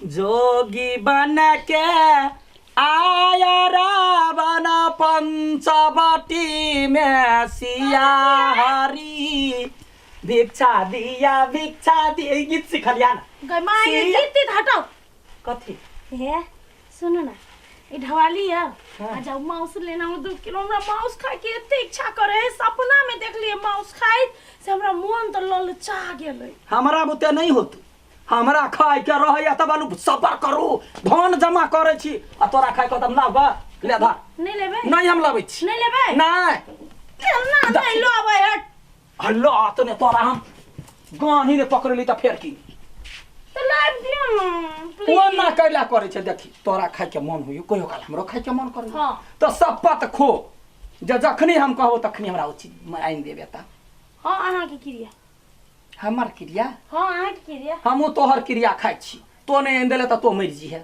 जोगी बन के आया रावण पंचवटी में सिया हरी भिक्षा दिया भिक्षा दिया। ई गीत सिखलिया ना। गै माय, ये गीत तीत हटाउ। कथी? हे सुनू ना, ई ढवाली है। हाँ। आ जाओ माउस लेना हो 2 किलो। हमरा माउस खाए के एते इच्छा करे है। सपना में देख लिए माउस खाइत से हमरा मन तो ललचा गेलै। हमरा बुते नहीं होत। हमरा खाय के रहैया तऽ बालू सबर करू, धन जमा करै छी आ तोरा खाय के तब ना बा ले धर। नहीं लेबै? नहीं, हम लबै छी। नहीं लेबै? नहीं। केना नहीं लेबै? हट। हल्लो तने तोरा हम गानी ने पकड़ली तऽ फेर की? तो लाइव दियो ना। ओ प्लीज। ना कैला करै छै। देखी, तोरा खाय के मन होइयो, कहियो काल हमरो खाय के मन करै। हाँ। तऽ शपथ खो जे जखनी हम कहबो तखनी हमरा ओ चीज आनि देबे तऽ। हाँ, अहाँके क्रिया। हमर क्रिया? हाँ, अहाँके क्रिया। हमहूँ तोहर क्रिया खाइ छी। तो नहि आनि देले तऽ तो मरि जीहे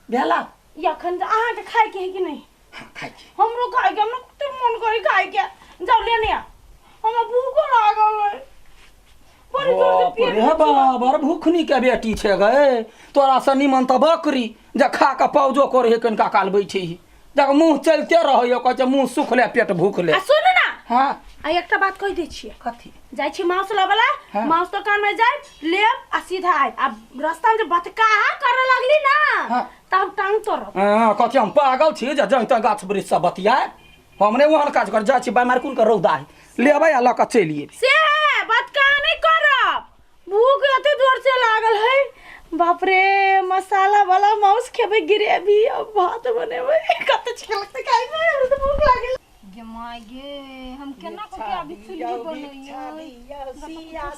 भेला। ई अखन अहाँके खायके है कि नहीं? हाँ, खाइ छी। हमरो खायके, हमरा कते मन करे खायके। जाउ लेने आ, हमरा भूखो लागल है बड़ी जोर से। बाप पेट रे बाबर भूखनी के बेटी छै गए। तोरा से निमन तऽ बकरी जे खा कऽ पौजो करे है, कनिका काल बैठे ही जब मुँह चलते रहै, कहै छै मुँह सुखले पेट भूखले। आ सुनू ना। हाँ। आ एकटा बात कहि दै छियै। कथी? जाइ छी माउस लबला। हाँ। माउस दोकान में जायब, लेब आ सीधा आयब। आ रास्ता में जे बतकाहा करे लगली ना, हाँ। तऽ हम टांग तोड़ब। हाँ, कथी हम पागल छी जे जहाँ तहाँ गाछ वृक्ष सब बतियाए? हम नहि ओहन काज कर। जाइ छी बामार कोन के रौदा है, लेबै आ लऽ कऽ चलि एबै। से है बतकाहा नहीं करब। भूख एते जोर से लागल है, बाप रे। मसाला वाला माउस खेबै, ग्रेवी आ भात बनेबै। कते ठीक लगतै खाइमे। हमरा तऽ भूख लागल। गे माय गे, हम केना कऽ के अभी चुल्ही बनैयै?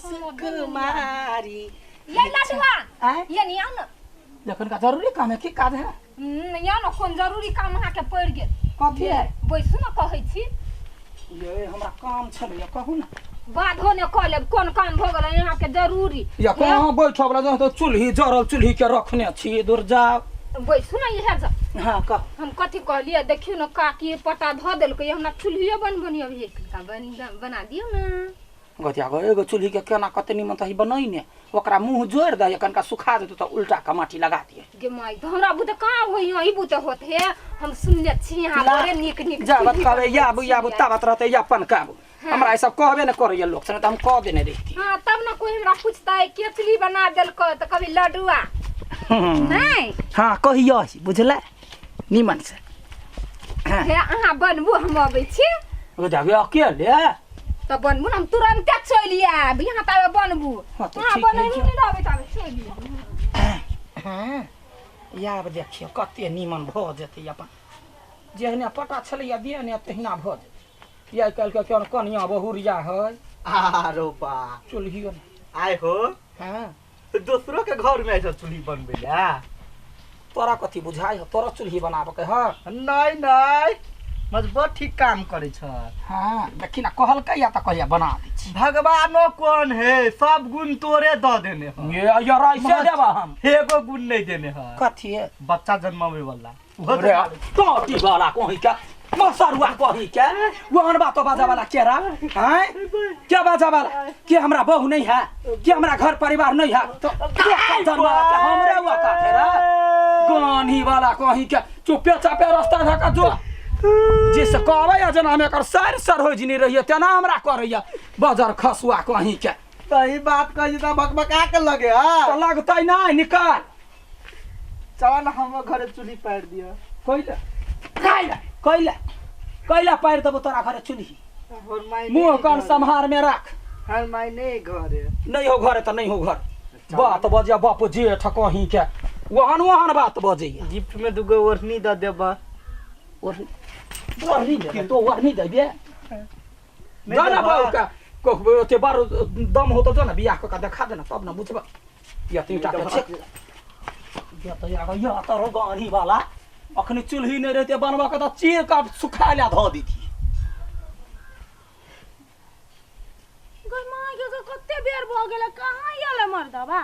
सुकुमारी। ये लडुआ। आँय? ये नहीं आओ ना। जखन का जरूरी काम है, की काज है? या ना, कोन जरूरी काम अहाँके पड़ि गेल? कथी है? बैसू ने, कहै छी। ये हमरा काम छलैया, कहू ना। बाधो ने कऽ लेब। कोन काम भऽ गेल अहाँके जरूरी? या कहाँ बैठब रह तो चूल्ही जरल चूल्ही के रखने छी, दूर जाओ। बैसू ने इएह जा। हाँ, कह। हम कथी कहलियै, देखियौ ने, काकी पटा धऽ देलकै। हमरा चूल्हिए बनबनी अभी का बना दियौ ने। गतिया गो, एगो चूल्ही के केना कते निमन तही बनैने, ओकरा मुँह जोड़ि दे, कनिका सुखा देतौ तऽ उल्टा के माटी लगा दिए। गे माय, तऽ हमरा बुते कहाँ होई? अही बुते होत हे। हम सुनले छी यहाँ बड़े नीक नीक जाबत चूल्ही कहबै बनबै याबू याबू छियै। ताबत रहतै या पनकाबू। हमरा ई सब कहबे ने करैया लोक से, नहि तऽ हम कह देने रहिती। हाँ, तब ने कोई हमरा पूछतै केचली बना देलकै तऽ कभी लडुआ नहीं। हाँ, कहियो बुझलै निमन से। हाँ। हे, अहाँ बनबू, हम अबै छी। ओ जाबे अकेले? तऽ बनबू ने, हम तुरन्ते चलि आयब। यहाँ ताबे बनबू। हाँ, तऽ अहाँ ठीक है। बनैबू नहि रहबै ताबे चलि आयब। हाँ, आब देखियौ कते निमन भऽ जेतै। अपन जेहने पटा छलैया देहने तहिना भऽ जेतै। आइ काल्हिके केहन कनिया बहुरिया है। आरो बा। चूल्हियो ने। आय हो। हाँ। दोसरो के घर में ऐसा चूल्ही बनबे ला? तोरा कथी बुझाइ हो? तोरा चूल्ही बनाबऽ के है? नहीं नहीं, मजबूत ठीक काम करे छ। हाँ, देखी ना, कहलकै या तऽ कहिया बना दै छी। भगवानो कौन है, सब गुण तोरे द देने है। ये यार, ऐसे देबा हम। एगो गुण नहीं देने है। कथी है? बच्चा जन्मावे वाला। उहो अरे टोटी वाला कहीं के मसरुआ कहीं के वहन बात बाजा वाला केरा हैं क्या बाजा वाला के हमरा बहू नहीं है के हमरा घर परिवार नहीं है तो जन्मा के हमरे हुआ का फेरा गानी वाला कहीं के चुपे चापे रास्ता धका जो जिस कहबै या जना हम एकर सर सर हो जिनी रहिए तेना हमरा करैया बजर खसुआ कहीं के। सही बात कही त बकबका के लगे। हां। तो लगतै नहीं, निकाल। चल ना, हम घरे चूल्ही पार दिया। कैला कैला कैला कैला पारि देबो तोरा घरे चूल्ही? हमर माय मुँह कान सम्हार में राख। हमर माय नहीं घरे। नहीं हो घरे तऽ नहीं हो घर। बात बजिया बाप जेठ कहीं के ओहन ओहन बात बजैया। गिफ्ट में दुगो ओढ़नी द देबा। ओढ़नी ओढ़नी देबे तो? ओढ़नी देबे? नहीं जा ना। देबा। बाबू का ओते बार दम हो तो जो ना, बियाह कऽ के देखा देना, तब ना बुझबा। या तीन टा के छेक या तऽ या या तोरो गाड़ी वाला अखनी चूल्ही नहीं रहते बनबा के तऽ चीर का सुखा ला धऽ देती। गै माय के, कते बेर भऽ गेलै, कहाँ गेलै मर्दबा?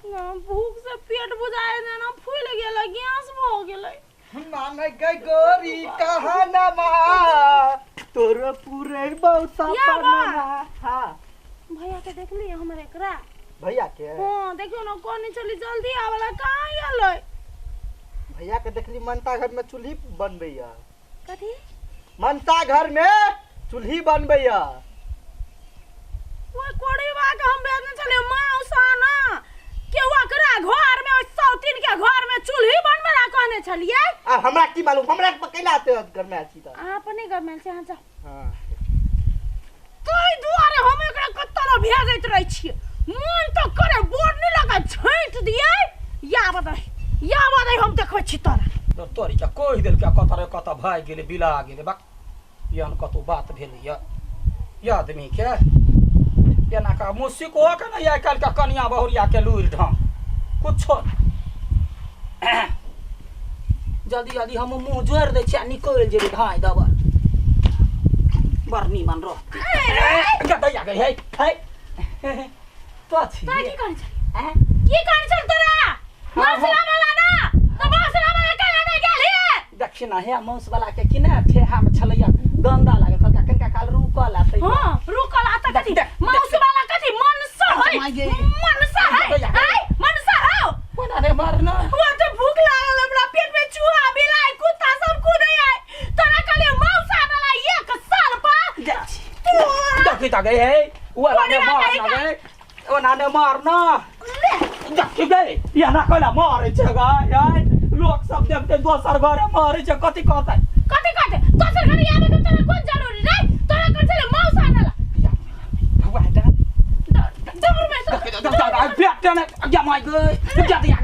ना भूख से पेट बुझाय ना फूलि गेलै, गैस भऽ गेलै। माने गई गोरी कहा ना मा तोरो पूरे बहुत या बा। सपना। हाँ। भैया के देखली हमर एकरा? भैया के? हां, देखियो ना, कोनी चली जल्दी आवेला, कहाँ आले? भैया के देखली मनता घर में चूल्ही बनबैया। कथी? मनता घर में चूल्ही बनबैया। ओए कोड़ीवा के हम भेजने छलियै माउस आना के ओकरा घर में, ओइ सौतीन के घर में चूल्ही बनबे ला कहने छलियै। आ हमरा की मालूम, हमरा कैला आते घर में आछि त? अहाँ अपने घर में छी, अहाँ जाउ। हां। ताहि दुआरे हम एकरा कतऽ ने भेजैत रहै छियै, मन तऽ करे बोर्ड नहि लगा छाँटि दियै। या बदै, या बदै, हम देखबै छी तोरा। तोरी के कहि देलकै, कतऽ रे कतऽ भागि गेलै, बिला गेलै। बक, एहन कतौ बात भेलैया ये आदमी के? एना का मुसिक हो के नहीं आइ काल्हि के कनिया बहुरिया के लूरि ढंग कुछो नहि। जल्दी जल्दी हम मुँह जोड़ि दै छियै आ निकलि जेबै धाँइ दबल, बड़ नीमन रह गदैया गई है है तो छी। तोरा की कहने छल? की कहने छल तोरा? मसला वाला ना तऽ मसला वाला काला नहि गेलही? देखी ना, हे मांस वाला के कि ने ठेहा में छलैया, गंदा लागे, कहलका कनिका काल रुकल आ तै। हाँ, रुकल आ तऽ कथी? देख, देख। माउस वाला कथी मनसा है? माय गे। मनसा है? दैया गे। आय मनसा हौ। कोना रे मारना? वो तो भूख लागल हमरा, पेट में चूहा बिलाई कुत्ता सब कूदे आय। तोरा कहलियै माउस आनला एक साल पर तोरा देखी त गई है वाला ने। कोना मार गई ना का? गई, ओना ने मारना। देखी गई, एना कैला मारै छै गा यार? लोक सब देखते, दोसर घरे मारै छै, कथी कहतै? कथी कहते? दोसर घरे आबे के तोरा कोन जरूरी रे? तोरा कहै छलै माउस आनला। भगवा डर डर में तो पेट ने या my गई जा दिया।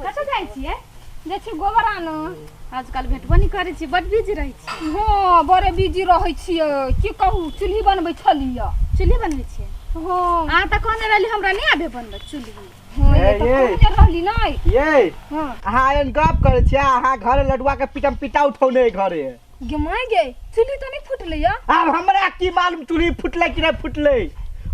कतऽ जाइ छियै? जाइ छियै गोबर आनऽ। आजकल भेटबो नहि करै छियै, बड बिजी रहै छियै। हँ, बड़े बिजी रहै छियै, की कहू, चूल्ही बनबै छलियै। चूल्ही बनबै छियै? हँ। अहाँ तऽ कहने रहली हमरा नहि आबे बनबै चूल्ही। हँ, ए, ये तऽ ये। कहने रहली नहि। ये। हँ। अहाँ आयन गप करै छियै, अहाँ घर लडुआ के पिटम पिटा उठौने अइ घरे। गे my गे, चूल्ही तऽ नहि फुटलै या? आब हमरा की मालूम चूल्ही फुटलै कि नहि फुटलै,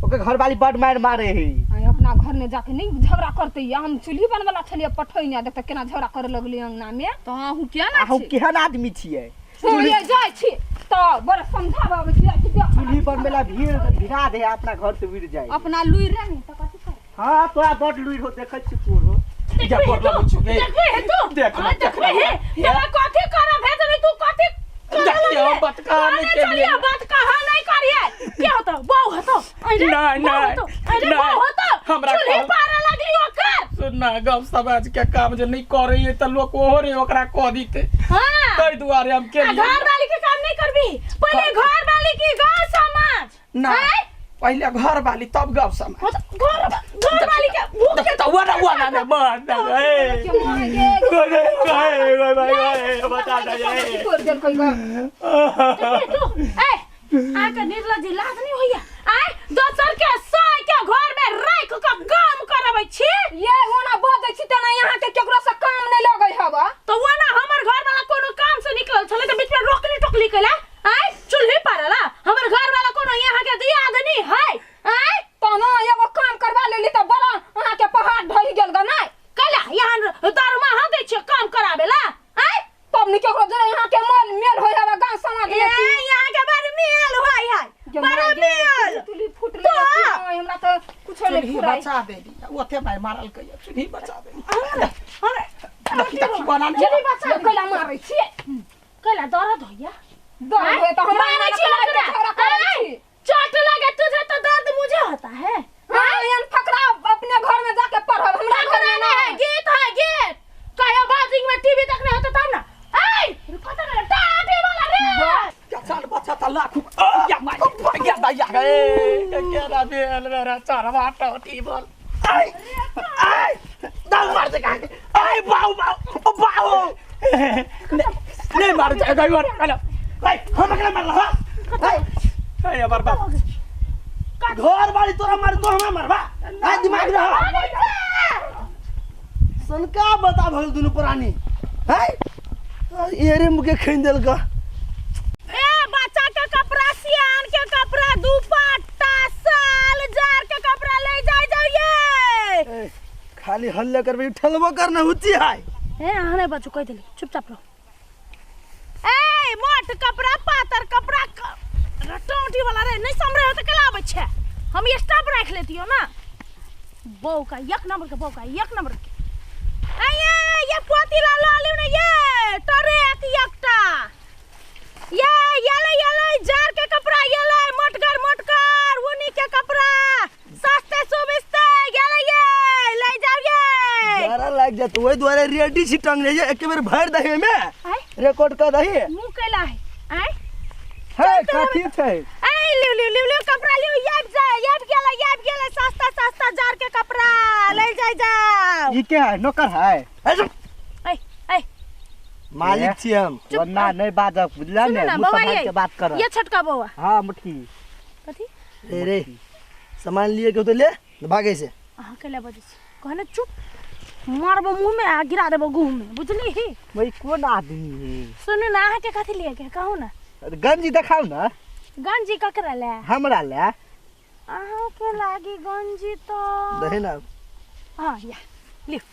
ओकर घरवाली बड मारि मारे है। आइ अपना घर में जाके नहीं झगड़ा करते या? हम चूल्ही बनबला छलियै पठैने, देखते केना झगड़ा करे लगलै अंगना में। तऽ अहूँ किया ना अहूँ छी? केहन आदमी छियै? हँ, ये जाइ छी तऽ बड़ा समझाबऽ अबै छी, जाइ छी देख। चूल्ही बनबेला भीड़ भिड़ा दे, अपना घर से उड़ जाए। अपना लुरि रहे ने तऽ कथी करबै? हाँ, तोरा बड लुइर हो, देखै छी तोरो। जा देखबे गोर तू? लगै छी। देखबे हे तू? देख हाँ, ले, देख देखबे ले। हे? तोरा कथी करऽ भेजली तू, कथी करऽ देखियौ, लगले? बतका नहि कहने केलियै। छलियै, बात कहाँ नहि करियै। के होतौ? बहू होतौ? अरे, नहि, बहू नहि, होतौ? अरे, नहि। बहू होतौ? हमरा चूल्ही कहल- पारऽ लगली ओकर। सुनना, गप समाज के काम जे नहि करैये तऽ लोक ओहो रे ओकरा कह दिते। हाँ। ताहि दुआरे हम आ केलियै। घर वाली के काम नहीं करबी? पहले घर वाली की गांव समाज? ना। आँय? पहिले घर वाली तब गप समाज। हाँ तो घर घर वाली के भूख के तऽ ओना ओना ने मार ना ए। गे my गे। भाई भाई भाई, बता दे। तोड़ देलकै ग। देखबे तू? ए, आके निर्लज्ज लाज नहीं होइया? आय दोसर के साय के घर में राख के काम करबै छी। ये ओना बजै छी तेना यहाँ के केकरो से काम नहि लगै हवा। तो वो ना हमर घर वाला कोनो काम से निकलल छलै तऽ बीच में रोकली टोकली कैला, आय चूल्ही पारला। हमर घर वाला कोनो यहाँ के दियादनी है? आय तहन एगो काम करवा लेली तऽ बड़ा अहाँ के पहाड़ ढहि गेल ग। नहि कैला यहाँ दरमाहा दै छियै काम कराबे ला? आय तब नि केकरो जरे यहाँ के मोल मेल होय हवा गांव समाज ए में। यहाँ के बड़ मेल होय है, गे बड़ my गे, मेल। चूल्ही फुटलै तो? कि नहि, हमरा तऽ कुछो नहि चूल्ही फुराइ। बचा देली, ओते माय मारल कहिया, चूल्ही बचा देली। अरे, देखी देखी बना ने। चूल्ही बचा ये कैला मारै छियै? कैला दर्द होइया? दर्द होय तऽ हमरा मारै छी एना ओकरा। झगड़ा करै आय, छी। चोट लगे तुझे तो दर्द मुझे होता है। हाँ, एहन फकरा अपने घर में जाके पढ़ब, हमरा घर फकरा में नहीं है, नहि। गीत है गीत। कहियो बाजिंग में टीवी देखने होता तब ना। ऐ पता नहीं टाटी वाला रे। क्या चाल बच्चा त लाख या my या दैया गे, केना भेल मेरा चरवा टोटी बोल। आइ आइ दाउ मार दे काके, आइ बाउ बाउ बाउ नहीं मार दे गई वर हेलो भाई, हम एकरा मारला हा? भाई, ए हमर बाप घर वाली तोरा मार तो हमरा मारबा? आ दिमाग रह सनका बता भल दुनु प्राणी है, एरे मुके खैन देलका। ए बच्चा के कपड़ा, सियान के कपड़ा, दुपट्टा, साल जार के कपड़ा ले जाय जाइए। ए, खाली हल्ला करबे, ठलबो करना हुची है। ए अहाँ नहीं बचू, कह देली, चुपचाप रहो। ए मोट कपड़ा, पातर कपड़ा, रटौटी वाला रे नहीं समरे हो त केला आबै छै। हम स्टाफ राख लेतियो ना। बहू का एक नंबर के, बहू का एक नंबर के। ए ये पोती ला ला लिउ ने ये टरे एक एकटा। ये ये ले ये ले जार के कपड़ा, ये ले मोटगर मोटगर ऊनी के कपड़ा सस्ते सुबिस्ते, ये ले ये ले जाओ ये। जारा लाग जात ओहि दुआरे रेडी छी टंगने जे एक बेर भरि दही में रिकॉर्ड कर दही। मुंह कैला है आय है कथी छै? ए लिउ लिउ लिउ लिउ कपड़ा लिउ, याब जा याब गेला याब गेला सस्ता सस्ता जार के कपड़ा ले जाय जाओ। ई के है नौकर है? ए ए मालिक छी हम। वरना नहीं बाजब बुझला सुनू ने, ना मुँह बौआ संभाल ये के बात कर। ये छोटका बौआ। हाँ मुटकी कथी रे रे सामान लिए के तो ले भागे से। अहाँ के ले बजै छी कहने चुप मारबो मुंह में आ गिरा देबो गुह में बुझली ही। वही कोन आदमी है? सुनू ना अहाँ के कथी लिए के कहू ना। गंजी देखाउ ना। गंजी ककरा ले? हमरा ले। अहाँ के लागी गंजी तो दही ना। हाँ या लियो।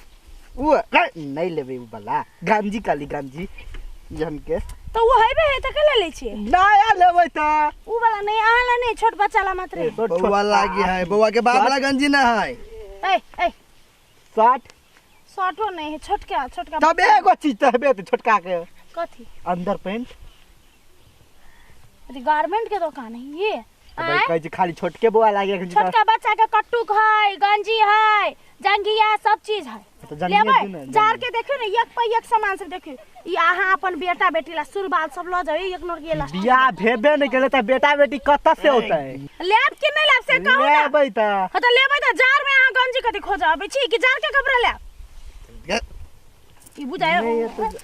उ नहीं लेबे उ वाला गंजी, काली गंजी जन के तो वो हेबे है त केला ले छी? नया लेबै त उ वाला नहीं, अहाँ ला नहीं, छोट बच्चा ला मात्र। बौआ लागी है, बौआ के बाप ला गंजी ना है। ए ए 60 शर्टो नहीं है छोटका छोटका। तब एगो चीज त हेबे त छोटका के। कथी? अंदर पैंट। अरे गारमेंट के दुकान है ये। भाई कहै छी खाली छोटके बौआ लागे है। छोटका बच्चा के कट्टुक है, गंजी है, जंगिया सब चीज है। तो जंगिया लेबै दियौ ने, जार के देखियो ने एक पे एक सामान सब देखियो। ई अहाँ अपन बेटा बेटी ला सुरबाल सब ल जाओ एक नोर के ला। बियाह भेबे नहीं केले त बेटा बेटी कत से होतै? लेब कि नहीं लेब से कहू ना। लेबै त। हां त लेबै त जार में अहाँ गंजी कथी खोज आबै छी कि जार के कपड़ा लेब? ई बुझाय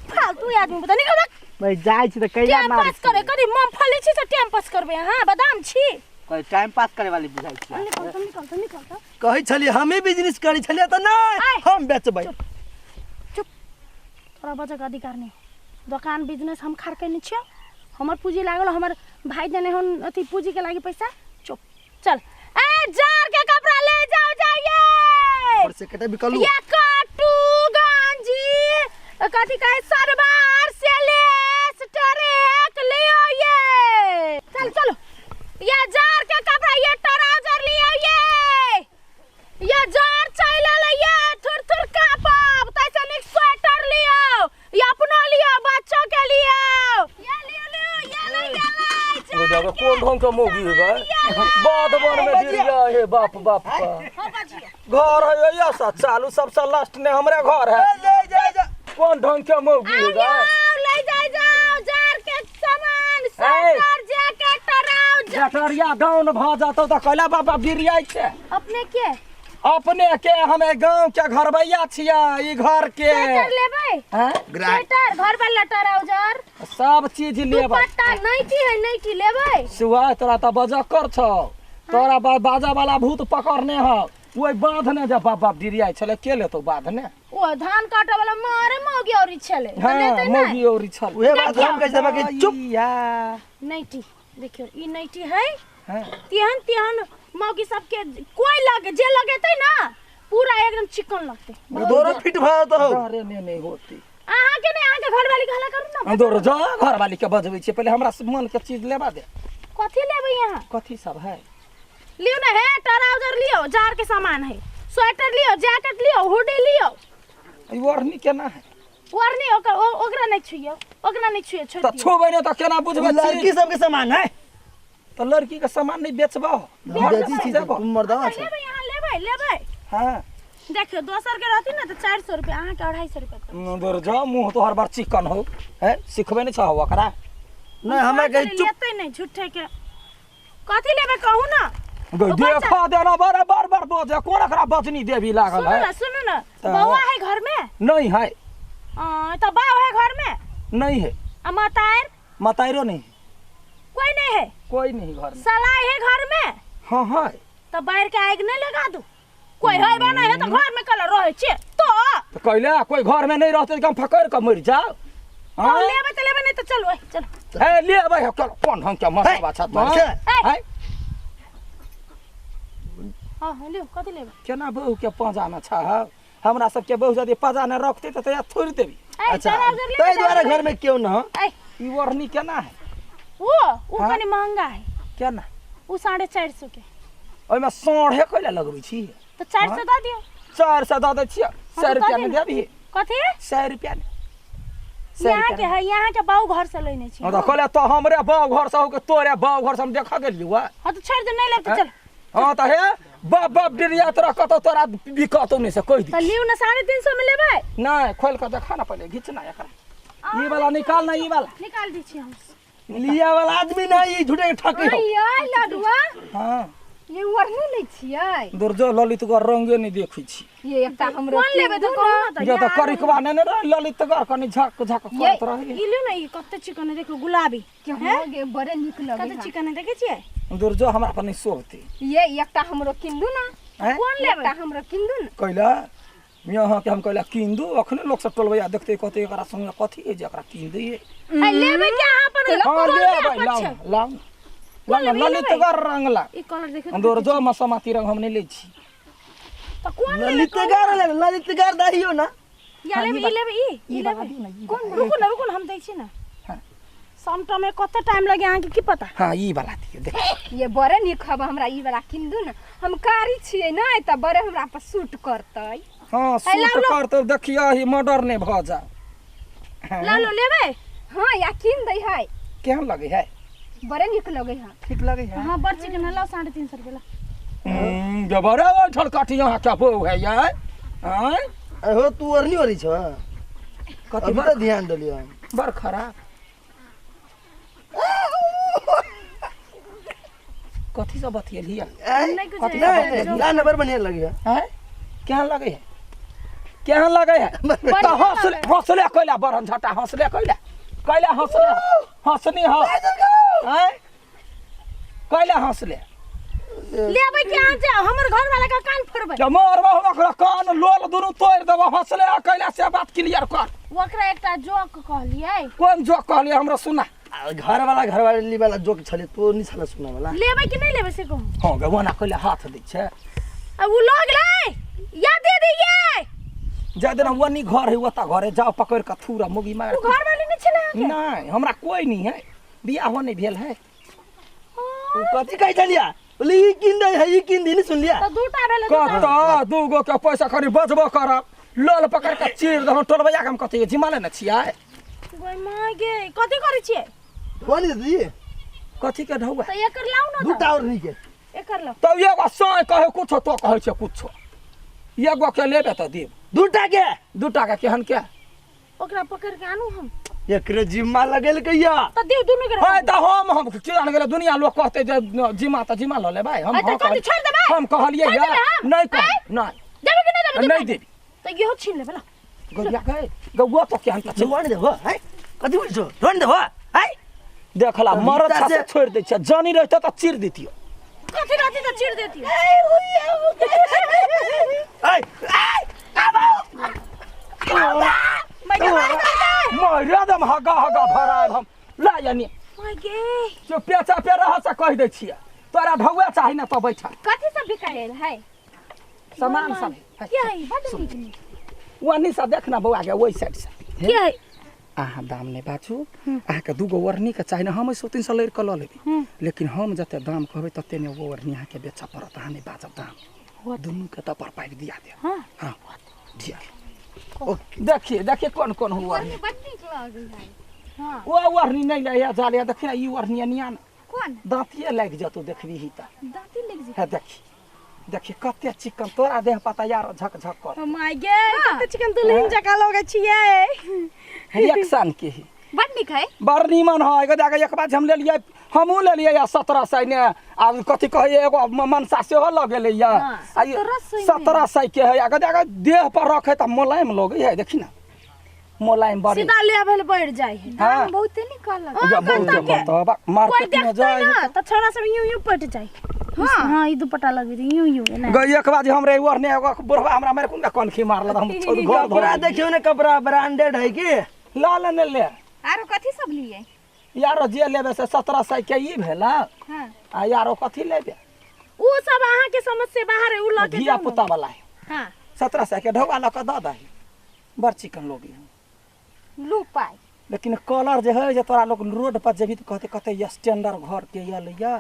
फालतू आदमी बुझा निकल। मैं जाय छी त कैला टाइम मार पास करे करी मूंगफली छी त टाइम पास करबै अहाँ बादाम छी। कोई टाइम पास करे वाली बुझाय छी। निकल त निकल त निकल त। कहै छली हमे बिजनेस करै छलियै त नहीं हम बेचबै। चुप तोरा बजक अधिकार नहीं। दुकान बिजनेस हम खार के नहीं छियो, हमर पूंजी लागल, हमर भाई देने हन अथी पूंजी के लागी पैसा। चुप चल। ए जार के कपड़ा ले जाओ जाइए। और से कटे बिकलू ये कट्टू गंजी कथी कहे सरबार सेलेस टरेक लियो ये। चल चलो ये जार के कपड़ा ये ट्राउजर लियो ये। ये जार चल ले ये थुर थुर कापब तैसे निक स्वेटर लियो ये अपनो लियो बच्चों के लियो ये लियो लियो ये ले ये ले। ओ जगह कोन ढंग के मौगी है गए बाद वन में गिर गया हे बाप बाप का घर है या सा चालू सबसे लास्ट ने हमरे घर है। जा जा जा कोन ढंग के मौगी है गए? ले जाय जाओ जार के सामान स्वेटर जैकेट ट्राउजर। जटरिया डाउन भ जातो त कैला बाबा गिर छै। अपने के अपने के हमे गांव के घरबैया छिया ई घर के। स्वेटर लेबै? हैं? स्वेटर घर वाला ट्राउजर सब चीज लेबै। दुपट्टा नाइटी है नाइटी लेबै? सुआ तोरा त बजकर छौ, तोरा बाजा वाला भूत पकड़ने हौ ओइ बाँध ने जे बाप बाप डिरियाइ छलै के लेतौ बाँध ने? ओ धान काटे वाला मारे मौगी औरी छलै। हाँ, लेतै नै? मौगी औरी छल। उहे बात हम कहै छबै कि चुप। नाइटी देखियो ई नाइटी है हाँ। तेहन तेहन मौगी सबके कोई लगे जे लगेतै ना पूरा एकदम चिकन लगतै। दोरो फिट भ जेतौ। अरे ने नहीं होती। अहाँ के नहीं, अहाँ के घरवाली के हल्ला करू ना। दोरो जा घरवाली के बजबै छियै पहिले हमरा मन के चीज लेबा दे। कथी लेबै अहाँ? कथी सब है? लियो ना है ट्राउजर लियो जार के सामान है, स्वेटर लियो, जैकेट लियो, हुडी लियो। ई ओढ़नी केना है? ओढ़नी ओकर ओकरा नहीं छुइयो, ओकरा नहीं छुइयो, छोड़ त दियो। छुबै ने त केना बुझबै? लड़की सबके सामान है त लड़की के सामान नहीं बेचबो। बेची छी तुम मर्दावा छ। लेबै अहाँ लेबै लेबै। हां देखियो दोसर के रहती ना त 400 रुपया अहाँ के 250 रुपया। दूर जा मुंह तोहर बड़ चिकन हो है सिखबे नहीं छह ओकरा। नहीं हमरा कहे चुप। लेतै नहीं झूठे के। कथी लेबै कहू ना? देखा देना बार बार बार बजे कोन एकरा बजनी देवी लागल है। सुनू ना सुनू ना बौआ है घर में? नहीं है। तो बाऊ है घर में? नहीं है। आ मतार? मतारो नहीं है। कोई नहीं है? कोई नहीं घर में। सलाई है घर में? हाँ है। तो बाहर के आग नहीं लगा दू? कोई है बा नहीं है तो घर में कल रहे छे तो तो कहले कोई घर में नहीं रहते हम फकर के मर जाओ। हां लेबे त लेबे नहीं तो चलो चलो। ए लेबे चलो कोन ढंग के मस्त बात छै है। हां हां लियो कथि लेबे? केना बहू के पाजा में छ हमरा सब के बहू यदि पाजा ने रखते त तया थोड़ देबी। अच्छा तै द्वारा घर में क्यों न हो? ई ओढ़नी केना है? वो कनी महंगा है। क्या ना उ 450 के ओइमे साढ़े कैला लगबै छी त 400 द दियो 400 द दै छियै 100 रुपया ने देबही कथी 100 रुपया ने यहाँ के है यहाँ के बाऊ घर से लेने छी हां त कहले त हमरे बाऊ घर से हो के तोरे बाऊ घर से हम देख गेलियो हां त छोड़ दे नहीं लेब त चल हां त हे बाप बाप डिरिया तोरा कतौ तोरा बिकतौ नहीं से कहि त दी लिउ न 350 में लेबै नहीं खोल के देखा ना पहिले घिच ना एकरा ई वाला निकाल ना ई वाला निकाल दी छी हम लिया वाला आदमी ना ई झूठे के ठकी हो आय लडुआ हां ये ओढ़नी लै छियै दुर्जो ललितगढ़ रंगे नहीं देखै छी ये एकटा हमरो कोन लेबै त कहू न त जे त करिकवा ने ने रहे ललितगढ़ कनि झक झक करत रहे ई लिउ न ई कते चिकन है देखो गुलाबी के हो गे बड़े नीक लगे कते चिकन है देखै छियै दुर्जो हमरा पर नहीं शोभते ये एकटा हमरो किन दू ना हैं? कोन लेबै एकटा हमरो किन दू ना कैला यहाँ के हम कैला किन दू अखने लोक सब टोलबैया देखते कहते एकरा संगे कथी है जे एकरा किन दिए आ लेबै के अहाँ अपन हां लेबै कोन लाउ छै? लाउ लाउ लेबै, ई लेबै? ललितगढ़ रंगला ई कलर देखो दुर्जो मसमाती रंग हम नहीं लै छी त कोन लेबै ललितगार ले ललितगार दहियो ना या लेबै ई लेबै ई ई लेबै कोन रुकू न रुकू न हम दै छी न हाँ। समटा में कते टाइम लगे अहाँ के की पता हां ई वाला दियौ देख ये बड़े नीक हब हमरा ई वाला किन दू ना हम कारी छियै ना त बड़े हमरा पर सूट करतै हां सूट करतौ देखियो ही मर्डर नहीं भ जा ला लो लेबै हां या किन दै है केहन लगे है बड़े नीक लगे है ठीक लगे है हां बड़ चिकन है लाओ 350 रुपया ला जबरे ओठल काटी यहाँ क्या बो है यार हैं अहो तू अरनी ओरी छ कथी अभी बड़ त ध्यान देलियो हम बड़ खराब कथी सब बतियलियै नहीं कुछ कथी नहीं नहीं ना नंबर बढ़िया लगे है हैं केहन लगे है केहन लगे है त हंसले हंसले कैला बरन झटा हंसले कैला कैला हंसले हंसनी ह हैं कैला हंसले लेबै के अहाँ जाओ हमर घर वाला का कान फोड़बै जब मरबो हम ओकरा कान लोल दुनू तोड़ि देबो हंसले आ कैला से बात क्लियर कर ओकरा एकटा जोक कहलियै कोन जोक कहलियै हमरा सुना घर वाला घर वाली वाला जोक छले तो नहीं छले सुना वाला लेबै कि नहीं लेबै से कहू हँ गे ओना कैला हाथ दै छै आ उ लऽ गेलै या दे दियै जा देना वनी घर है ओता घर है जाओ पकड़ के थूरा मुगी मार उ घर वाली नहीं छलै अहाँके नहीं हमरा कोई नहीं है बियाहो नहीं भेल है उ कथी कहै छलिया बोले ई किन दे है ई किन दी नहीं सुन लिया त दूटा भेलै दूटा कत दूगो के पैसा खरी बचबो करब लोल पकड़ के चीर दहो टोलबैया के हम कथी जिमा लेने छियै गै माय गे कथी करै छियै कौन दी कथी के ढौआ त एकर लाउ न दूटा और नहीं के एकर लाउ तब एगो साँय कहे कुछो तो कहै छै कुछो एगो के लेबे तऽ देब दूटा के दूटा के केहन के ओकरा पकड़ के आनू हम एकरे जिम्मा लगेल कहिया त दियौ दुनू के है तऽ हम किया गेलै दुनिया लोग कहते जे जिमा तऽ जिमा लऽ लेबै हम है तऽ हँ कथी छोड़ि देबै हम कहलियै छोड़ि या देबै हम? नहीं कह नहीं देबै कि नहि देबै नहीं देबी त इहो छीन लेबै ला गौरिया गए गौआ तो केहन के छै रोन देबो है कथी बोल छो रोन देबो है देखला मरद छा से छोड़ि दै छै जानी रहते तऽ चीर दितियो कथी रहती त चीर देती ऐ मारे दम हगा हगा भराब हम ला यानी माय गे जो पेचा पे रह से कहि दै छियै तोरा ढौआ चाही ना तो बैठा कथी सब बिकायल है सामान सब है के है बड नीक नीक वनी से देख ना बौआ के ओहि साइड से के है अहाँ दाम नहि बाजू अहाँके दूगो ओढ़नीके चाही ने हम सौ तीन सौ लड़ि कऽ लऽ लेबै लेकिन हम जते दाम कहबै तते ने ओ ओढ़नी अहाँके बेचऽ पड़त अहाँ नहि बाजब दाम दुनूके तऽ पर पाइप दिया देब हाँ हाँ दिया देखिए देखिए कोन कोन हुआ ओढ़नी बड नीक लगै है ओ ओढ़नी नहि लैया जालिया देखी ना ई ओढ़नी निया ने कोन दाँतिए लागि जतौ देखबी ही तऽ दाँती लागि जेतै हे देखी देखी कते चिकन तोरा देह पता यार झक झक कर माय गे कते चिकन दुल्हन जकाँ लगै छियै रिएक्शन के ही बड नीक है बड़ नीमन है एगो जाके एक बार हम लेलियै हमहूँ लेलियै या 1700 ने आ कथी कहैए एगो मनसा सेहो लऽ गेलै या आ ई 1700 के है आ जाके देह पर रखे तऽ मोलायम लगै है देखी ना मोलायम बड़ी सीधा ले भेल बढ़ जाइ है हाँ बहुते नीक कहलक जा बहुत कतऽ के? कहतऽ बा कोई मार्केट में देखतै जाय ना तऽ छौड़ा सब यूं यूं पटि जाइ हाँ। हाँ ई दुपट्टा लगबे यूं यूं एना गई एक बार हमरे ओढ़ने एगो बुढ़वा हमरा मारे कोन कनखी मारल हम छोड़ घर कपड़ा धर देखियो ने कपड़ा ब्रांडेड है की ला ले ने ले आरो कथी सब लिए यारो जे लेबे से 1700 के ई भेला हाँ आ यारो कथी लेबे उ सब अहाँ के समझ से बाहर है उ लऽ के धिया जाउ ने। पुता वाला है हाँ 1700 के ढौआ लऽ कऽ दऽ दही बड़ चिकन लोग लू पाइ लेकिन कलर जे है जे तोरा लोग रोड पर जेबही तऽ कहते कते स्टैंडर्ड घर के यल या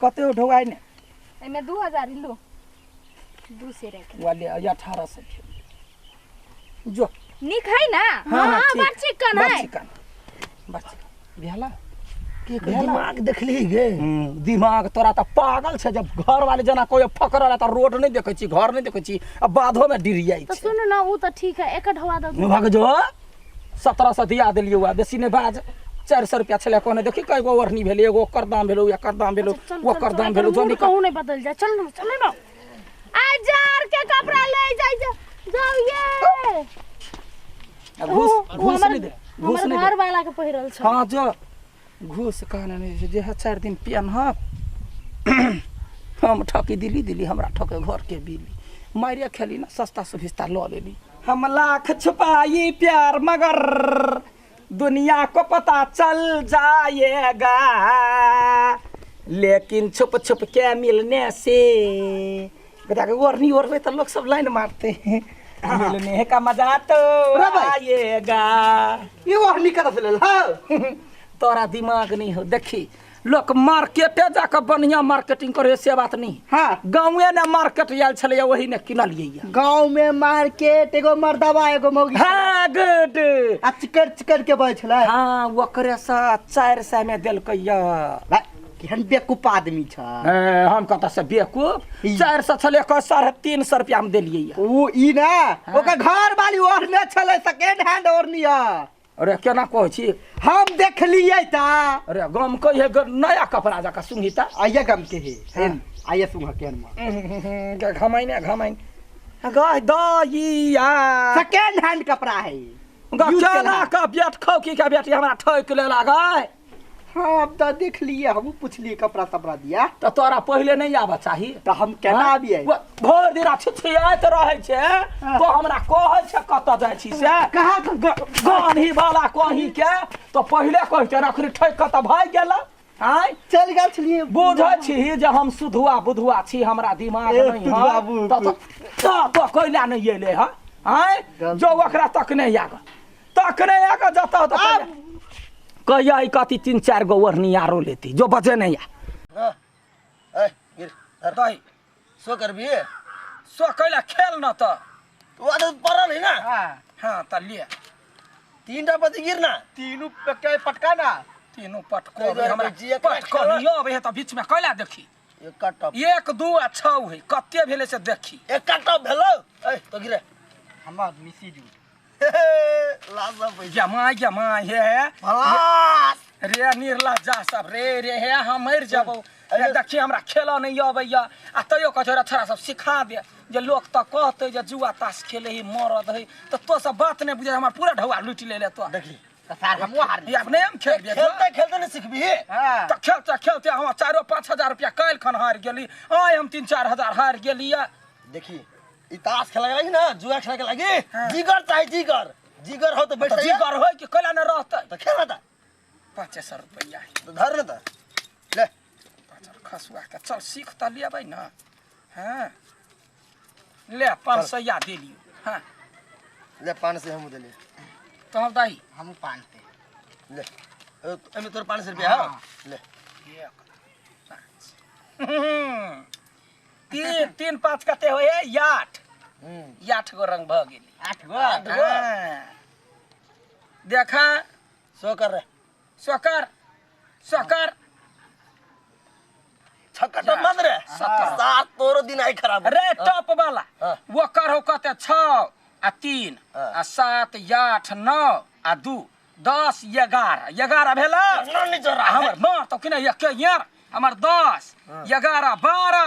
कते ढोगाइ ने एमे 2000 लो दू से रख वाले 1800 जो निक है ना। हां बड़ चिकन है, बड़ चिकन, बड़ चिकन भेला के दिमाग देखली गे। दिमाग तोरा त पागल छे, जब घर वाले जना कोई फकरला त रोड नहीं देखै छी, घर नहीं देखै छी, आ बाधो में डिरियाई तो छे। सुन ना उ त ठीक है, एक ढवा दो भाग जो 1700 दिया देलियो, आ बेसी नहीं बाज। 400 रुपया छले कोने देखी कई गो ओढ़नी भेलै, एगो ओकर दाम भेलो, एकर दाम भेलो, ओकर दाम भेलो, जो कहू नहीं बदल जा। चल ना चल ना आ जार के कपड़ा ले जाई जा जाओ ये घूस घूस नहीं दे, घूस नहीं घर वाला के पहिरल छ। हां जो घूस कहने नहीं जे है 4 दिन पियन ह हम ठकी दिली दिली हमरा ठके घर के बिली मारिया खेली ना सस्ता सुभिस्ता ल लेली। हम लाख छुपाई प्यार मगर दुनिया को पता चल जाएगा, लेकिन छुप छुप के मिलने से ओढ़नी ओढ़बे तो लोग सब लाइन मारते हैं, मिलने का मजा तो आएगा। ये ओढ़नी कतऽ से लेल हौ? तोरा दिमाग नहीं हो। देखी लोग मार्केटे जाकर बढ़िया मार्केटिंग करे से बात नहीं। हाँ गाँवे ने मार्केट आयल छलै वही ने किनलियै। गाँव में मार्केट एगो मर्दवा एगो मौगी। हाँ गुड आ चिकर चिकर के बजै छलै। हाँ ओकरे से 400 में देलकै। केहन बेवकूफ आदमी छ। हम कतऽ से बेवकूफ? 400 छलै 350 रुपया में देलियै। ओ ई ना ओकर घर वाली ओढ़ने छलै सेकेंड हैंड ओढ़नी। अरे केना कहै छी? हम देखलियै ता। अरे गम कहिए नया कपड़ा जका सुंघिता। आइया गम के हे आइया सुंघ के हनमा घमाइन घमाइन गह दइया सेकेंड हैंड कपड़ा है। केना का बेट खौकी के बेटी हमरा ठोक ले लागै। हाँ अब तो देख लिए, हम पूछलिए कपड़ा तपड़ा दिया तो तोरा पहले नहीं आबऽ चाही तो हम केना आबियै? भरि दिन छिछियाइत रहै छै तो हमरा कहै छै कतऽ जाइ छी से कहाँ गनही वाला कहीं के तो पहिले कहते अखनी ठोकि कऽ तऽ भागि गेल। आँय चलि गेल छलियै। बुझै छी जे हम सुधुआ बुधुआ छी, हमरा दिमाग नहीं है तो कैला नहीं एलै हँ। आँय जो ओकरा तकने आग तकने आग जतऽ तऽ कहिया ई कथी 3-4 गो ओढ़नी आरो लेती जो बजे नहीं आ। ए गिर दही सो करबी सो कैला खेल न त तू आदत पड़ल है ना। हां त ले 3टा पति गिर ना, तीनू के पटका ना, तीनू पटको हमरा पटको नहीं आबै है त बीच में कैला देखी। एक टप 1 2 आ 6 है कते भेलै से देखी। एक टप भेलो। ए तो गिरे हमर मिसी जू जमा जमा हे रे निर्ला जा सब रे रे हे हम मरि जबौ। देखी हमरा खेल नहीं अबैया आ तैयो कहै छोरा सब सिखा दे जे लोक तऽ कहतै जे जुआ ताश खेले ही मरद है त तो सब बात नहीं बुझे, हमर पूरा ढौआ लूटि ले तो। देखी खेलते खेलते नहीं सिखबी। त खेलते खेलते हम 4-5 हजार रुपया काल्हि खन हारि गेली, आइ हम 3-4 हजार हारि गेली। देखी ई ताश खेले के लागी ना जुआ खेले के लागी जिगर चाही, जिगर जिगर हो तो बैठ जिगर हो कि कैला न रहतै त खेल त 500 रुपया तो धर न त ले 5 खसुआ के चल सीख त लेबै न। हां ले 500 दे लियो। हां ले 500 हम देलिए तो हम दही हम 500 ले एमे तोर 500 रुपया हो ले 1 5 3 3 5 कते होय 8 8 गो रंग भ गेली। 8 गो 8 गो देखा सो कर रे सो कर सो कर छक्का टप मत रे 7 तोरो दिन आई खराब रे टप वाला वो कर हो कते 6 आ 3 आ 7 8 9 आ 2 10 11 11 भेला हमर मार तो किने एक यार हमर 10 11 12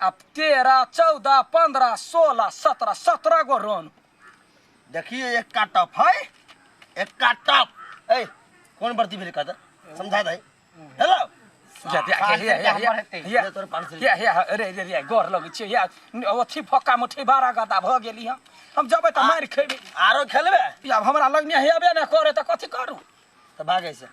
आ 13 14 15 16 17 17 गो रन। देखिए एक का टप है, एक का टप। ए कौन बर्ती भेल कहत समझा दे। हेलो या या या या तोर 500 या या रे रे रे गोर लगै छै या ओथी फक्का मुठी 12 गदा भ गेली। हम जबै त मारि खेबै आरो खेलबे या हमरा लगने हेबे न करे त कथि करू त भागै से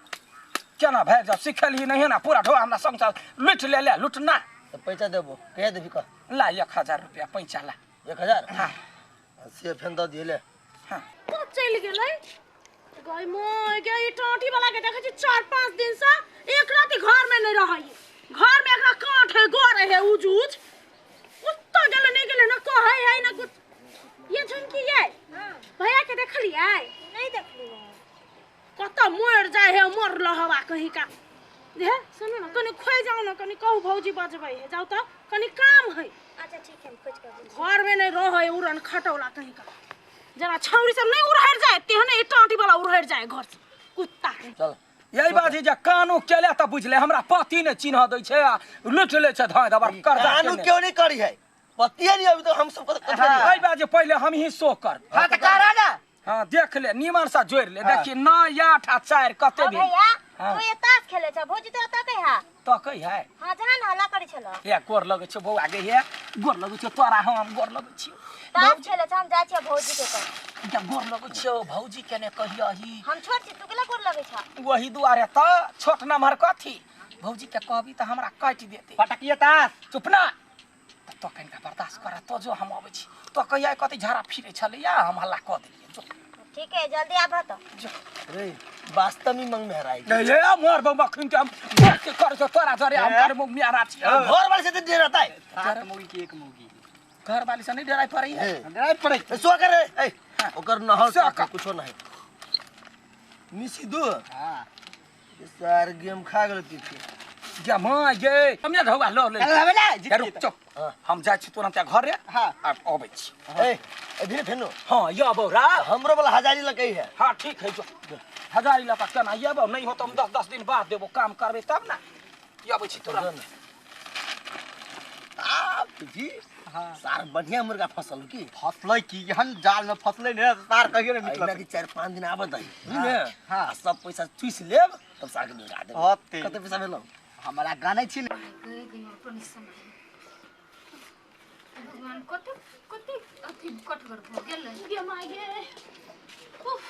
केना भागि जाब? सिखलही नहीं ना पूरा ढोआ हमरा संग लूट ले ले लूट ना त पैसा देबो कहिया देबी कह ला 1000 रुपया पैसा ला 1000। हां से फेन the दिए ले। हां तो चलि गेलै गय मोय गे ई टाटी वाला के देखै छी 4-5 दिन से एक राति घर में नहीं रहै। घर में एकरा कांठ है गोर है उज उज कुत्ता गेले नहीं गेले ना कहै है ना कुछ। ये झुमकी ये भैया के देखलियै? नहीं देखलियै। कत मर जाय है मर लहवा कहीं का। हे सुनू ना कनी खोइ जाओ ना कनी कहू भौजी बजबै है जाओ त कनी काम है। अच्छा ठीक है हम खोज कर घर में नहीं रहे उड़न खटौला कहीं का। जना छौरी सब नहीं उड़हर जाए तेहने टाटी वाला उड़हर जाए घर से कुत्ता। चल यही बात है जे कानू केले त बुझले हमरा पति ने चिन्ह दै छै आ लुट ले छै धाय दबर कर्जा कानू क्यों नहीं करी है पतिए नहीं अभी तो हम सब कथी। यही बात जे पहिले हम ही शो कर। हां त करा ना। हां देख ले निमन सा जोड़ ले देखी 9 8 आ 4 कते भेल। भैया तू ये ताश खेले छ भौजी तोरा तकै है? तकै है। हां जहन हल्ला करै छलो। हे गोर लगै छ बौआ गे हे गोर लगै छ तोरा हम गोर लगै छी। ताश खेले छ हम जाइ छी भौजी के कह। के गोर लगै छ भौजी के ने कहियही। हम छोट छी तू केला गोर लगै छ? वही दुआरे त छोट नम्हर कथी भौजी के कहबी त हमरा काटि देते। पटकिए ताश। चुप ना त कनिका बर्दाश्त कर तो जो हम अबै छी तो कहिया कथी झाड़ा फिरे छलैया हम हल्ला क देलियै। जो ठीक है जल्दी आबह त। जो रे वास्तव में मंग में हराई नहीं ये मोर बम खिन के हम के कर जो तोरा जरे हम कर मुंह में हरा छी। घर वाले से तो डराता है। सात मुर्गी की एक मुर्गी घर वाले से नहीं डराई पड़ै है। डराई पड़ै सो कर ए ओकर नहल कुछो नहीं मिसी दो। हां ये सार गेम खा गेल पीछे जा मां ये हमने ढौआ ल ले ले रुक चुप हम जाइ छी तुरंत घरे। हां अबै छी। ए ए फेनो। हां या बौरा हमरो वाला हजारी लकै है। हां ठीक है जो हजारी लका केना अयबौ नहीं हो त हम 10-10 दिन बाद देबो काम करबे तब ना अबै छी तुरंत। आ जी हां सार बढ़िया मुर्गा फसल की फसलै की एहन जाल में फसलै ने सार कहियो ने निकलत। एना कि 4-5 दिन आबत है बुझले। हां सब पैसा चूस लेब तब सार के लगा देब। कते पैसा भेलौ हमरा गानै छी ने। भगवान कते कते अथी कटगर भ गेलै गे my गे। उफ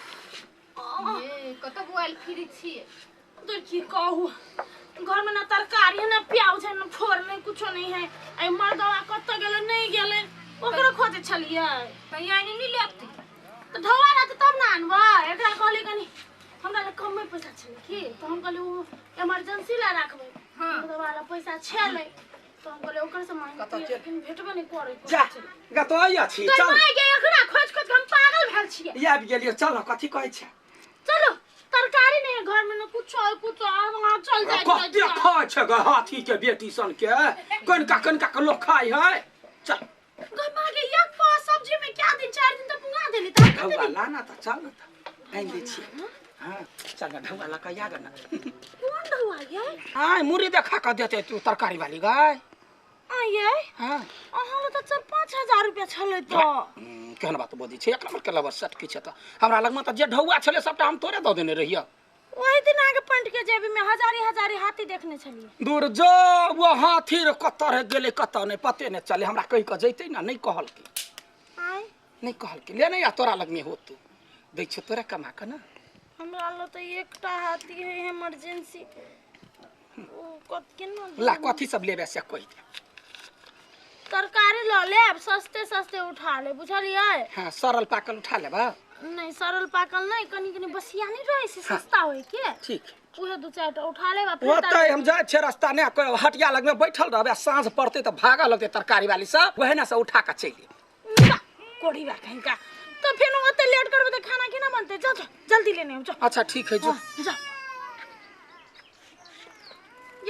ये कत बुआल फिरी छी देखी कहू घर में ना तरकारी है ना प्याज है ना फोर नहीं कुछो नहीं है। आई मर्दवा कत गेलै नहीं गेलै ओकरो खोजे छलियै त यानी नहीं लेबते त ढौआ रहतै तब ना आनबै। एकरा कहली कनी हमरा लग कमे पैसा छलै की त हम कहली उ इमरजेंसी ला राखबै। हां मर्दवा ला पैसा छलै त हम कहली ओकर से मांगतियै लेकिन भेटबे नहीं करै। जा गतो आइ छी चल माय गे एकरा खोज खोज हम पागल भेल छियै। आबि गेलियै चल कथी कहै छै चलो तरकारी नहीं है घर में ना कुछ है कुछ वहां चल जाए। कते खाय छै ग हाथी के बेटी सन के कनका कनका के लोग खाय है। चल ग मां के एक पाव सब्जी में क्या दिन 4 दिन त पुगा देली त ढौआ ला ना त चल न त आनि दै छी। हां चल न ढौआ ला क या ग ना। कोन ढौआ ये? आय मुरी देखा क देते तू तरकारी वाली गाय। आ ये हां अहाँ ल त 4-5 हजार रुपया छलै त केहन बात बजै छै एक नंबर के लबर सट की छै त हमरा लगमे त जे ढौआ छलै सबटा हम तोरे दऽ देने रहियै। ओहि दिन आगे पंट के जेबी में हजारी हजारी हाथी देखने छलियै। दूर जो वो हाथी रे कत रह गेलै कत नहीं पते नहीं चले हमरा कहि क जैतै ना नहीं कहलकै। आय नहीं कहलकै ले नहीं आ तोरा लगमे होतौ दै छै तोरा कमा क ना। हमरा ल त एकटा हाथी है इमरजेंसी ओ कत केना ला कथी सब लेबे से कहि दे। तरकारी ल लेब सस्ते सस्ते उठा ले बुझलियै। हां सरल पाकल उठा लेबा? नहीं सरल पाकल नहीं कनी कनी बसिया नहीं रहे से सस्ता होय के। ठीक उहे 2-4 टा उठा लेब आ फिर ओतै हम जाइ छै रास्ता ने हटिया लगमे बैठल रहबै साँझ पड़तै त भागऽ लगतै तरकारी वाली सब ओहे ने से उठा के चलि एबै। कोढ़ी बा कहीं का तो फिर ओते लेट करबै त खाना केना बनतै? जा जा जल्दी लेने आउ जा। अच्छा ठीक है जो जा।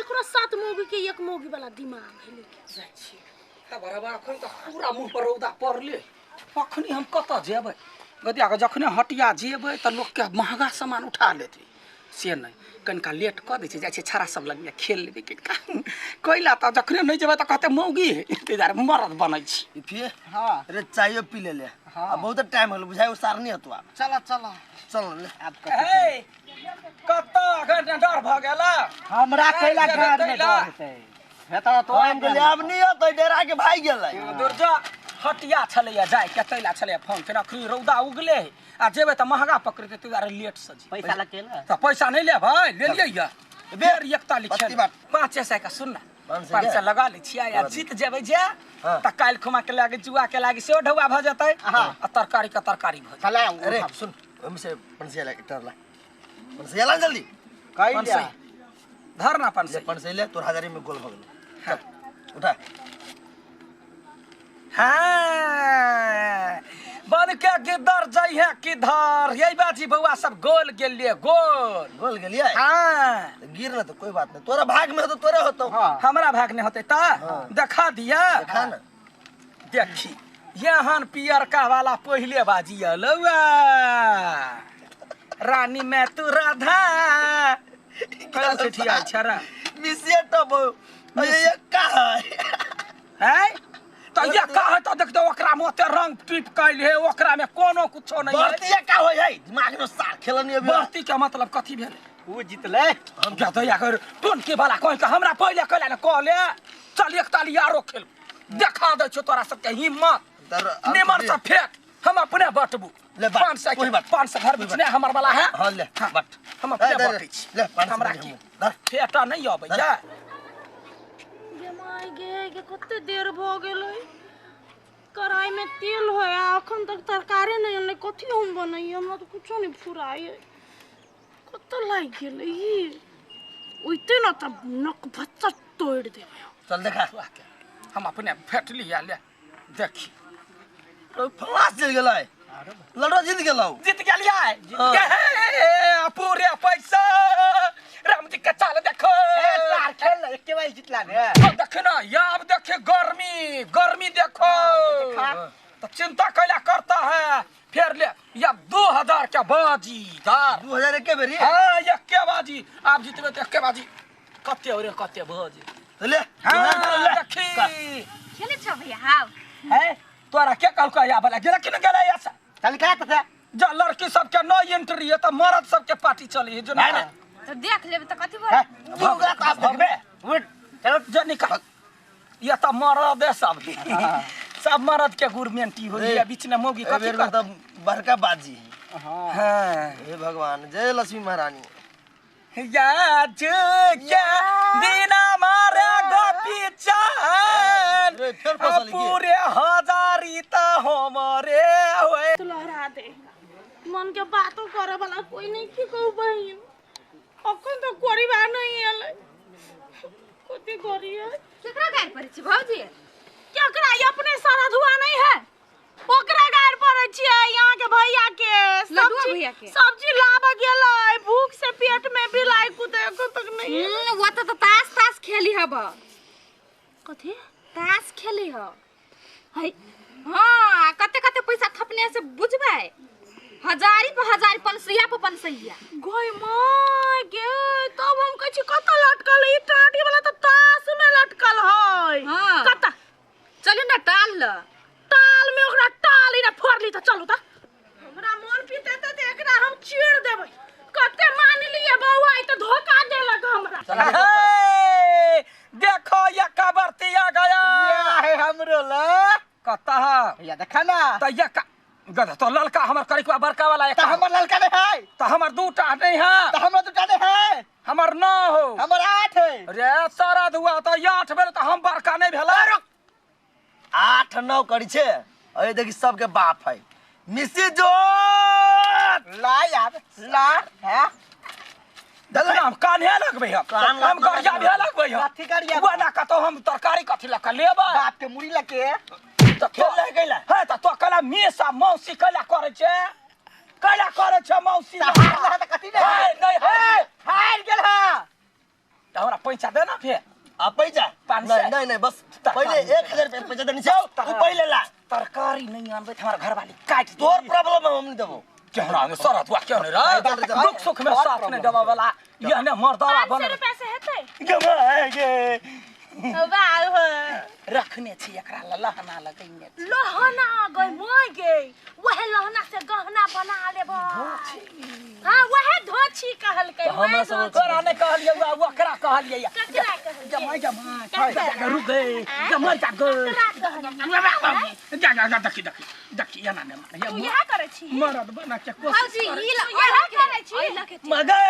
एकरो 7 मौगी के 1 मौगी वाला दिमाग है लेके जाइ छी त बराबर अखन त पूरा मुँह पर रौदा पड़ले अखनी हम कतऽ जेबै गदिया के जखने हटिया जेबै त लोक के महंगा सामान उठा लेतै से नहीं कनिका लेट कऽ दै छै जाइ छै छाड़ा सब लगमे खेल लेबै कनिका कैला त जखने नहीं जेबै त कहतै मौगी है ताहि दुआरे मरद बनै छी। फिर हां अरे चायो पी ले ले। हां बहुत टाइम होल बुझाय उसार नहीं हतवा। चल चल चल ले आब ए कतऽ अखन डर भ गेला हमरा कैला घर में डर हेतै हेतै तो हम गेले आब नहीं होतै डेरा के भाई गेलै। दुर्जा हटिया छलैया जाय के तैला छलैया फोन केना अखनी रौदा उगले आ जेबै त महंगा पकड़तै ताहि दुआरे लेट से जेबै। पैसा लगतै ना त पैसा नहीं लेबै ले लियै या बेर एकता लिखल 500 का सुन ना 500 लगा लै छियै आ जीत जेबै जे त काल्हि खुमा के लागे जुआ के लागे सेहो ढौआ भ जेतै आ तरकारी के तरकारी भ जेतै। अरे सुन ओहिमे से 500 ला एकटा ला 500 ला जल्दी कैला धर ना पान ले से पाँच सौ ले, तोर हजारी में गोल भ गेलो। चल उठा। हाँ बन के गिदर जाइ है किधर, यही बाजी बउआ सब गोल गेलिए गोल। गोल गेलिए? हाँ। तो गिर ना तो कोई बात नहीं, तोरा भाग में हो तो तोरे होतो। हाँ। हमरा भाग नहीं होते ता देखा दिया। देखा ना। देखी यहाँ पियरका वाला पहले बाजी अलौआ, रानी मैं तू राधा कल से ठीक छरा मिसिया टप अरे ये का है? है तो ये का है तो देख दो ओकरा में ओते रंग टिप कैल है, ओकरा में कोनो कुछो नहीं है। बर्तिया का होय है दिमाग में सार खेलनी अभी। बर्ती के मतलब कथी भेल? उ जीतले। हम क्या तो या कर टोन के वाला कह के हमरा पहले कहला ने कहले चल एक ताली आरो खेल, देखा दे छो तोरा सबके हिम्मत निमन से फेंक, हम अपने बटबू। ले बाट, 500 वही बाट। 500 घर बीच ने हमर वाला है। हां ले हाँ, बाट। हम अपने दे, दे, बटै छी। ले, 500 हमरा दे की धर। फेटा नहीं अबै या। गे माय गे, गे कते देर भ गेलै, कढ़ाई में तेल है आ अखन तक तरकारी नहीं अनलै, कथी हम बनैयै, हमरा तऽ कुछो नहीं फुराइ कतऽ लागि गेलै ई, ओइते न तऽ नक भच्चा तोड़ि देबै। चल देखा हम अपने फेट लिया ले देखी। फलास जीत गेलै, लड़ो जीत गेलौ। जीत गेलियै हाँ। पूरे पैसा राम जी के चाल देखो। ए सार खेल एके बार जीतला ने। तो देख ना या अब देखे गर्मी गर्मी देखो तो चिंता कैला करता है। फिर ले या 2000 के बाजी धर। 2000 एके बेरी? हाँ एके बाजी, आप जीतबे तो एके बाजी। कते हो रे कते बाजी तो ले। हाँ देखी खेले छ भैया। हाँ है तोरा के कहलको या वाला गेला कि न गेला ऐसा चल का त जो लड़की सबके नो एंट्री है तो मर्द सबके पार्टी चली है जो ना तो देख लेब त कथि भर तू गा त आप देखबे उठ चलो जो निकाल ये तो मर्द है सब सब मर्द के गुरमेंटी हो या बीच में मौगी कथि बेर में कर। तो बड़का बाजी है। हां हां हे भगवान जय लक्ष्मी महारानी। या क्या दिना मारे गोपी चांद रे फिर फसल की। पूरे हजारी त हमरे होए। तो लहरा दे मन के बातो करे वाला कोई नहीं की कहू बहिन, अखन तो परिवार नहीं एलै, कथी करियै? केकरा गारि पड़ै छी भौजी? केकरा ई अपने सारा धुआ नहीं है ओकरा गारि पड़ै छियै, यहाँ के भैया के लडुआ सब्जी भैया के। सब्जी लाबऽ गेलै, भूख से पेट में बिलाई कुदे अखन तक नहीं एलै। वो तो ताश ताश खेली हब। कथी ताश खेली ह? है हां कते कते पैसा थपने से बुझबै, हजारी पर हजारी, पंसैया पर पंसैया। गय my गे, तब हम कहै छी कतऽ लटकल है? ई टाटी वाला तऽ ताश में लटकल है। हाँ। कतऽ? चलू ना टाल ल। टाल में ओकरा टाल ही ना फोड़ली तऽ चलू तऽ। हमरा मोन पीते तऽ एकरा हम चीर देबै। कते मान लियै बौआ, ई तऽ धोखा देलक हमरा। हे, देखो ये कबर्तिया गया ये है हमरो ल कतऽ है? या देखा ना त ये का गधा तो ललका हमर करिकवा बड़का वाला त हमर ललका नहीं है। त हमर दूटा नहीं है। त हमर दूटा नहीं है। हमर 9 हो। हमर 8 है। रे सारा धुआ त 8 भेल त हम बड़का नहीं भेला। 8 9 करी छे। अरे देखी सबके बाप है मिसी जो ला यार ला है हम कान्हे लगबै हम, हम गरिया भे लगबै हम। कथी गरिया? वो ना कतौ हम तरकारी कथी लऽ कऽ लेबै? बाप के मुड़ी लके त खेल लए गेला। है त तो कला मेसा मौसी कला करै छै, कला करै छै मौसी। त हार ला त कथी नहीं है, नहीं है। हार गेल हा। त हमरा पैसा दे ना फेर। आ पैसा? 500। नहीं नहीं नहीं बस पहले 1000 रुपया पैसा देनी छौ, उ पहले ला। तरकारी नहीं आनबै त हमरा घरवाली काटि देत। तोर प्रॉब्लम है हम नहीं देबो। केहना ने सरत हुआ क्यों नहीं रे? दुख सुख में साथ नहीं देबा वाला यह ने मर्दावा 500 बन रुपया से हेतै? गमाए गे वाह हो। रखने छी एकरा ल लहना लगैने छी। लहना गय my गे, वह लहना से गहना बना लेबै। हां वह धोछी कहलकै। हमरा सब तोरा नहीं कहलियै ओकरा कहलियै। ककरा कहलियै? जमाई जमाई जा रुक गए जमाई जा गए जा जा जा देखी देखी देखी एना ने मार तू इएह करै छी? मरद बना के कोशिश भौजी ई ल तू इएह करै छी? मगे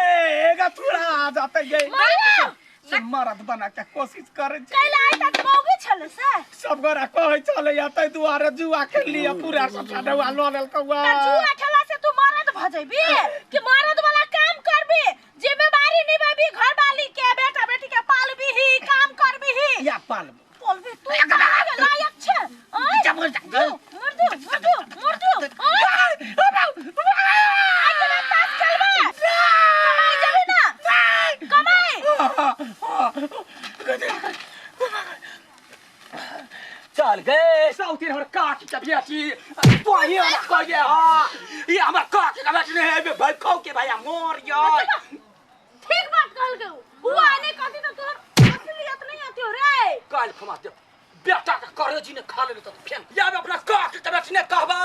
एगा थोड़ा जाते गए मरद से मरद बना के कोशिश करै छी। कैला आइ तक मौगी छलै से? सब गोरा कहै छलै या तै दुआरे जुआ खेललियै पूरा सब छडुआ लऽ लेलकौ। त जुआ खेला से तू मरद भ जइबी कि मरद वाला काम करबी, जिम्मेवारी निभेबी घरवाली के, बेटा कहिया पालबो? बोलबे तू कमाए लायक छे। आय जा मर जा। मर दो मर दो मर दो। आय जना ताश खेलबे कमाई जेबे ना कमाई। चल गए साउथी हमर काकी के बेटी तो ही हमरा कहिए। हां ये हमर काकी के बेटी नहीं है भाई खाओ के भैया मोर यार। ठीक बात कहल गयो उ आने कहती तो तोर असलियत नहीं आती हो रे। काल खमा दे बेटा के करेजी ने खा लेले तो फेन या अपना काकी के बेटी ने कहबा।